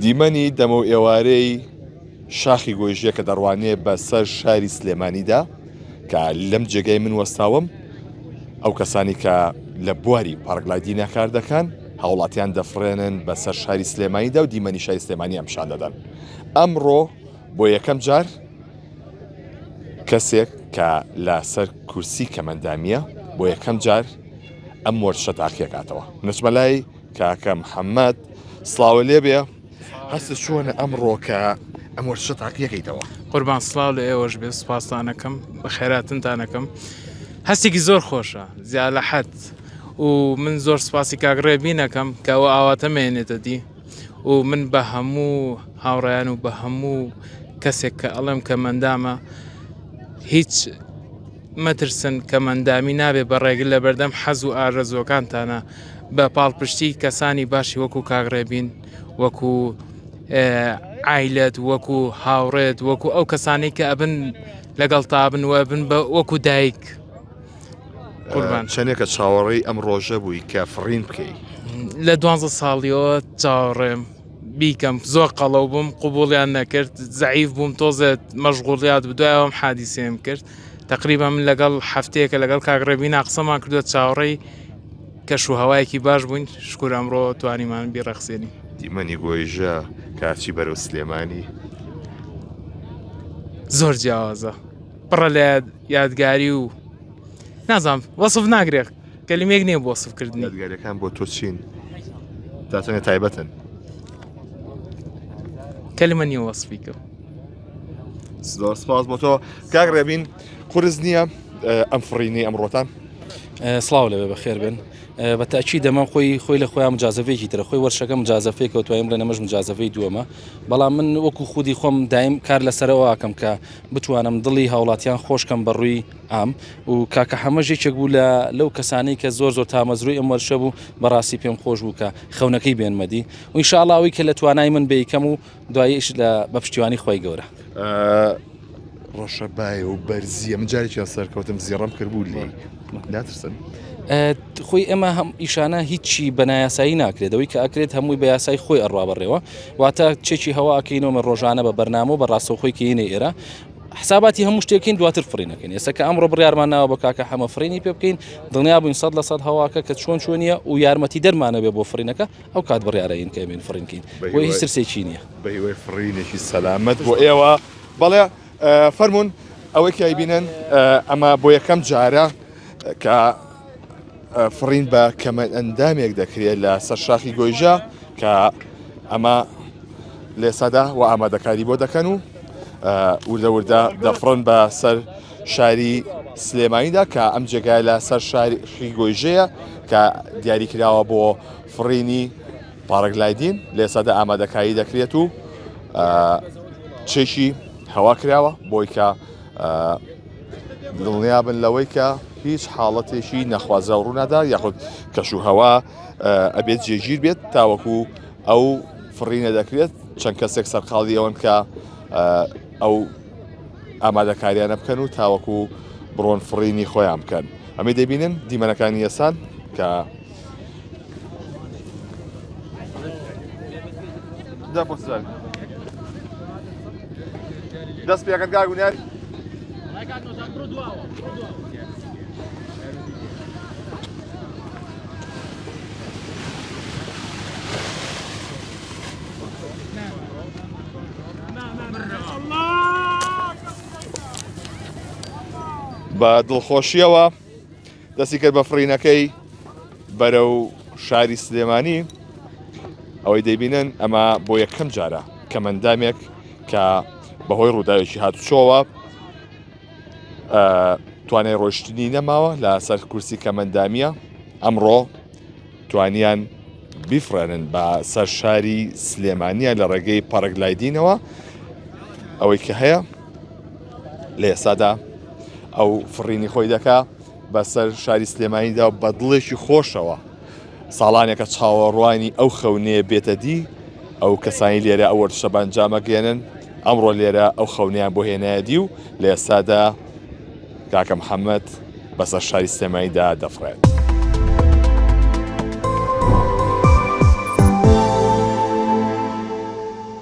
دیمەنی دەمەو ئێوارەی شاخی گۆیژە کە دەڕوانێ بە سەر شاری سلێمانیدا کە لەم جێگای من وەستاوم ئەو کەسانی کە لە بواری پارگلایدینا کار دەکەن هاوڵاتیان دەفرێنن بە سەر شاری سلێمانیدا و دیمەنی شاری سلێمانی ئەم پیشان دەدەن ئەمڕۆ بۆ یەکەم جار کەسێک کە لەسەر کورسی کەمەندامیە بۆ یەکەم جار ئەم وەرشە تاقیەکاتەوە نچمە لای کاکە محەممەد سڵاوە لێبێ هەستە چۆنە ئەمڕۆ کە ئەم وەرشە تاقیەکەیتەوە قوربان سڵاو لە ئێوەش بێ سوپاستانەکەم بە خێراتنتانەکەم هەستێکی زۆر خۆشە زیا لە حەد و من زۆر سوپاسی کاک ڕێبینەکەم کە ئەوە ئاواتە مێنێتە دی و من بە هەموو هاوڕیان و بە هەموو کەسێک کە ئەڵێم کە مەندامە هیچ مەترسن کەمئەندامی نابێ بە ڕێگر لە بەردەم حەز و ئارەزووەکانتانە بە پاڵپشتی کەسانی باشی وەکو کاک ڕێبین وەکو عیلەت وەکو هاوڕێت وەکو ئەو کەسانی کە ئەبن لەگەڵ تابن و ئەبن بە وەکو دایک قوربان چەندێکە چاوەڕێی ئەم ڕۆژە بووی کە فڕین بکەی لە دوانزە ساڵیەوە چاوەڕێم بیکەم زۆر قەڵەو بووم قوبوڵیان نەکرد زەعیف بووم تۆزێت مەشغوڵیات بوو دوایەوەم حادیسەیەم کرد تقریبا من لەگەڵ هەفتەیەکە لەگەڵ کاک ڕێبینا قسەمان کردووە چاوەڕێی کەش و هەوایەکی باش بووین شکور ئەمڕۆ توانیمان بیڕەخسێنین. دیمەنی گۆیژە کاچی بەرەو سلێمانی. زۆر جیاوازە پڕە لە یادگاری و نازانم وەسف ناگرێت کەلیمەیەک نییە بۆ وەسفکردنی. یادگاریەکان بۆ تۆ چین؟ تا چەندێ تایبەتن؟ کەلیمە نییە وەسفی کەم. زۆر سپاس بۆ تۆ کاک ڕێبین قورس نییە ئەم فڕینەی ئەمڕۆتان؟ سڵاو لەوێ بەخێر بن بە تاکی دەمە خۆی خۆی لە خۆیان مجازەفێکی ترە خۆی وەرشەکە مجازەفێکەوە توایم بڵێن ئەمەش مجازەفەی دووەمە بەڵام من وەکو خودی خۆم دایم کار لەسەرەوە ئەکەم کە بتوانم دڵی هاوڵاتیان خۆشکەم بە ڕووی عام و کاکە حەمەش یەکێک بوو لە لەو کەسانەی کە زۆر زۆر تامەزرۆی ئەم وەرشە بوو بەڕاستی پێم خۆش بوو کە خەونەکەی بێنمە دی و ئینشاءاللە ئەوەی کە لە توانای من بێیکەم و دواییش لە بە پشتیوانی خوای گەورە. ڕەشەبایە و بەرزیە من جارێکیان سەرکەوتم زیڕەم کردبوو لێی ناترسن؟ خۆی ئێمە هەم ئیشانە هیچی بە نایاسایی ناکرێت ئەوەی کە ئەکرێت هەمووی بە یاسای خۆی ئەڕوا بەڕێوە واتە چێکی هەوا ئەکەینەوە مە ڕۆژانە بە بەرنامە و بە ڕاستەوخۆی کەینە ئێرە حساباتی هەموو شتێکین دواتر فڕینەکەین ئێستا کە ئەمڕۆ بڕیارمان ناوە بە کاکە حەمە فڕینی پێ بکەین دڵنیا بووین سەد لە سەد هەواکە کە چۆن چۆنیە و یارمەتی دەرمانە بێ بۆ فڕینەکە ئەو کات بڕیارەین کە ئەمین فڕینکەین بۆ هیچ ترسێکی نییە. بە هیوای فڕینێکی سەلامەت بۆ ئێوە. بەڵێ فەرمونون ئەوەی کە ئەیبینن ئەمە بۆ یەکەم جارە کە فڕین بە کەمە ئەندامێک دەکرێت لە سەر شاخی گۆیژە کە ئەمە لێسادا و ئامادەکاری بۆ دەکەن و وردە وردە دەفڕن بە سەر شاری سلێمانیدا کە ئەم جێگای لە سەر شاری گۆیژەیە کە دیاری کراوە بۆ فڕینی پاڕگلایدین لێسادا ئامادەکاری دەکرێت و چێکی هەوا کراوە بۆی کە دڵنیابن لەوەی کە هیچ حاڵەتێکی نەخوازراو ڕوونادا یاخود کەش و هەوا ئەبێت جێگیر بێت تاوەکو ئەو فڕینە دەکرێت چەند کەسێک سەرقاڵی ئەوەن کە ئەو ئامادەکاریانە بکەن و تاوەکو بڕۆن فڕینی خۆیان بکەن ئەمەی دەبینن دیمەنەکانی ئێسان کە دەست پێکەن کاک بونیاد. بە دڵخۆشیەوە دەستی کرد بە فڕینەکەی بەرەو شاری سلێمانی ئەوەی دەیبینن ئەمە بۆ یەکەم جارە کەمەندامێک کە بەهۆی ڕووداوێکی هاتوچۆوە توانای ڕۆشتنی نەماوە لە سەر کورسی کەمەندامیە ئەمڕۆ توانیان بیفڕێنن بە سەر شاری سلێمانیە لە ڕێگەی پەڕگلایدینەوە ئەوەی کە هەیە لە ئێستادا ئەو فڕینی خۆی دەکا بەسەر شاری سلێمانیدا و بە دڵێکی خۆشەوە ساڵانێکە چاوەڕوانی ئەو خەونەیە بێتە دی ئەو کەسانی لێرە ئەو وەرزشە بە ئەنجامەگەیەنن ئەمڕۆ لێرە ئەو خەونیان بۆ هێنایە دی و لە ئێستادا کاکە محەممەد بەسەر شاری سلێمانیدا دەفڕێت.